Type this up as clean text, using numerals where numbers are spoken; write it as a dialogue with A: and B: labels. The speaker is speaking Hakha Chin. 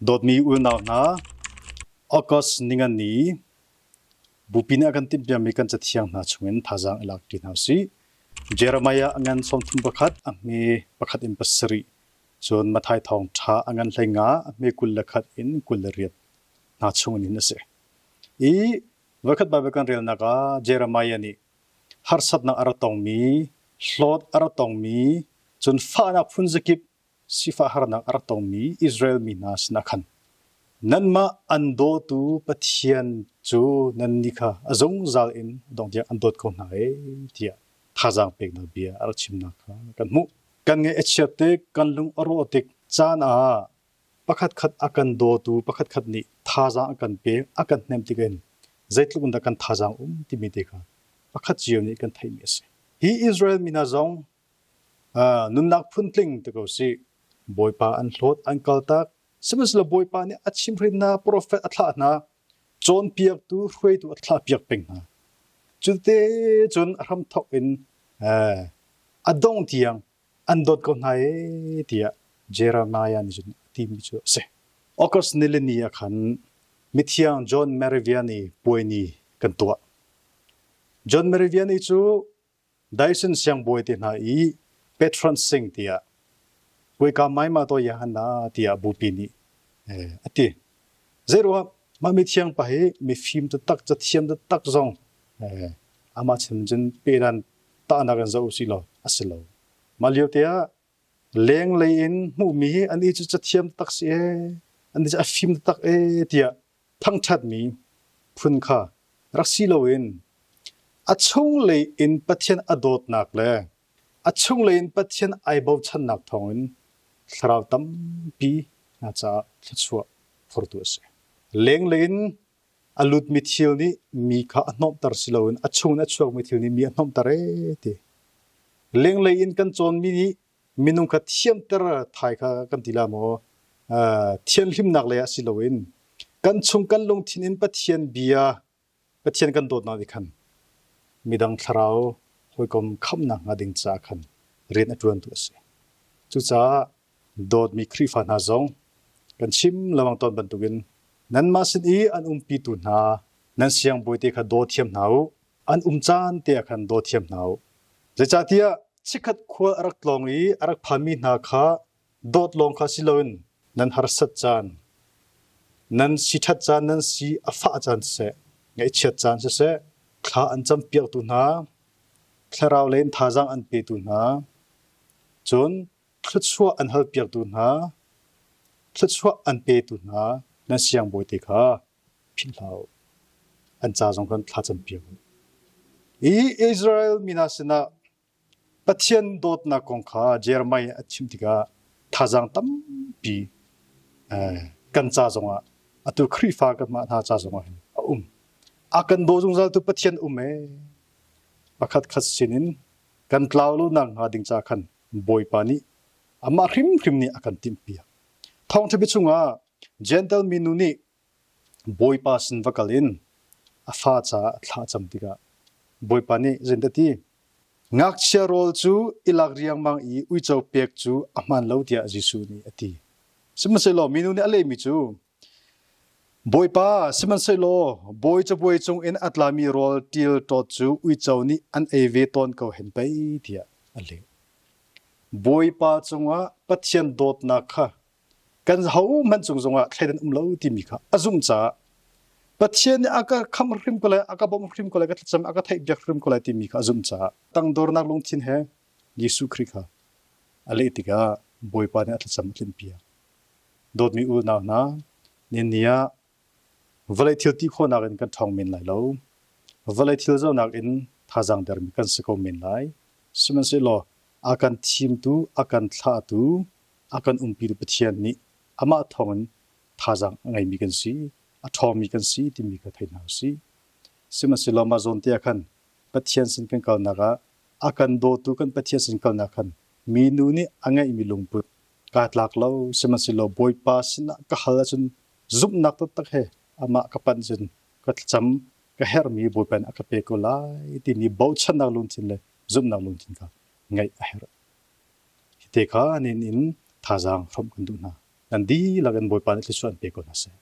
A: Dawtmi unau hna, August ningani Bupi nih a kan timhpiakmi kan cathiang hna chungin thazaang i lakṭi hna usih. Jeremiah a ngan 31, a hme pakhat in pasarih, cun Matthai thawngṭha a ngan 15, a hme 21 in 28 hna chungin hin a si. I voikhat Baibal kan relnak ah Jeremiah nih harsatnak a ra tongmi, hlawt a ra tongmi, cun fahnak phunzakip sifah harnak a rak tongmi Israel mi hna sinah khan nanmah an dawtu Pathian cu nannih kha a zungzal in dong tiang an dawt ko hna ee tiah thazaang peknak bia a rak chimnak kha kan hmuh. Kan ngaih a chiat tik, kan lung a rawh tik caan ah pakhatkhat a kan dawtu pakhatkhat nih thazaang a kan pek, a kan hnemh tik in zeitluk in dah kan thazaang um timi te kha pakhat cio nih kan theihmi a si. Hi Israel mi hna zong Nunnak phuntling ti ko sih. Bawipa an hlawt, an kaltak. Sihmanhsehlaw Bawipa nih a chimhhrin hna, profet a thlah hna, cawnpiaktu, hruaitu a thlahpiak peng hna. Cute cun a hramthawk in a dong tiang an dawt ko hna ee tiah Jeremiah nih cun a timi cu a si. August nilini ah khan mithiang John Mary Vianney puai ni kan tuah. John Mary Vianney cu Dyson siangbawi te hna i patron sing tiah kuika maima to yahanna tiah bupi nih a ti. Zeiruang mah mithiang pa hi mifim taktak cathiam taktak zong amah chin cun pedan tahnak in zoh usih law a si lo. Mah lio te ah lenglei in hmuhmi hi ani cu cathiam tak si ee, ani cu a fim taktak ee tiah thangṭhatmi phun kha rak si loin a chunglei in Pathian a dawtnak le a chunglei in Pathian ai bochannak thawngin thlarau tampi hna caah thluachuah phortu a si. Lenglei in a lutmi thil nih mi kha a hnawmhter si loin a chung in a chuakmi thil nih mi a hnawmhter ee ti. Lenglei in kan cawnmi nih minung kha thiamter thai kha kan ti la maw thianhlimnak lei ah si loin kan chung kan lungthin in Pathian bia Pathian kan dawtnak nih khan midang thlarau hawikom khamhnak hnga ding caah khan rian a ṭuantu a si. Cucaah dawtmi Khrihfa hna zong kan chim lengmang tawn bantukin nanmah sin i an umpitu hna nan siangbawite kha daw thiam hna u. An um caan te ah khan daw thiam hna u. Zeicahtiah chikkhat khual a rak tlawng i a rak phanmi hna kha dawt lawng kha si loin nan harsat caan, nan siṭhat caan, nan si a fah caan siseh, ngaihchiat caan siseh, thla an campiaktu hna, thlarau lei in thazaang an petu hna, cun thluachuah an halpiaktu hna, thluachuah an petu hna nan siangbawite kha philh hlah u. An ca zong kan thla campiak u. Hi Israel mi hna sinah Pathian dawtnak kong kha Jeremiah a chim tikah thazaang tampi kan ca zongah atu Khrihfa kanmah hna ca zongah hin a um. A kan daw zungzaltu Pathian um ee. Pakhat khat sinin kan tlau lo nak hnga ding ca khan Bawipa nih amah hrimhrim nih a kan timhpiak. Thawngṭha bia chungah Jentail minu nih Bawipa sin va kal in a fa caah thla a cam tikah Bawipa nih zeitin a ti? Ngakchia rawl cu i lak riangmang i uico pek cu a hmaan lo tiah Jesuh nih a ti. Sihmanhsehlaw minu nih a lehmi cu, Bawipa, sihmanhsehlaw bawi cabuai cungin a tlami rawl ṭilṭawt cu uico nih an ei ve tawn ko hen pei tiah a leh. Bawipa cungah Pathian dawtnak kha kan hohmanh cung zongah thleidan um lo timi kha a zumh caah Pathian nih a ka khamh hrim ko lai, a ka bawmh hrim ko lai, ka thlacam a ka theihpiak hrim ko lai timi kha a zumh caah tangdornak lungthin he Jesuh Khrih kha a leh tikah Bawipa nih a thlacam a tlinhpiak. Dawtmi unau hna, ni ah vawlei thil ti khawhnak in kan ṭhawng men lai lo. Vawlei thil zohnak in thazaang dermi kan si ko men lai. Sihmanhsehlaw a kan thimtu, a kan thlahtu, a kan umpitu Pathian nih amah thawngin thazaang a ngeimi kan si, a ṭhawngmi kan si timi kha thei hna usih. Sihmanhsehlaw mah zawn te ah khan Pathian sin kan kalnak ah a kan dawtu kan Pathian sin kalnak khan minu nih a ngeihmi lungput kaa tlak lo sihmanhsehlaw Bawipa sinah ka hal ahcun zumhnak taktak he amah ka panh cun ka thlacam ka herhmi Bawipa nih a ka pek ko lai timi bochannak lungthin le zumhnak lungthin kha ngeih a herh. Hite kha nin in thazaang hrawmh kan duh hna. Nan dihlak in Bawipa nih thluachuah an pe ko hna seh.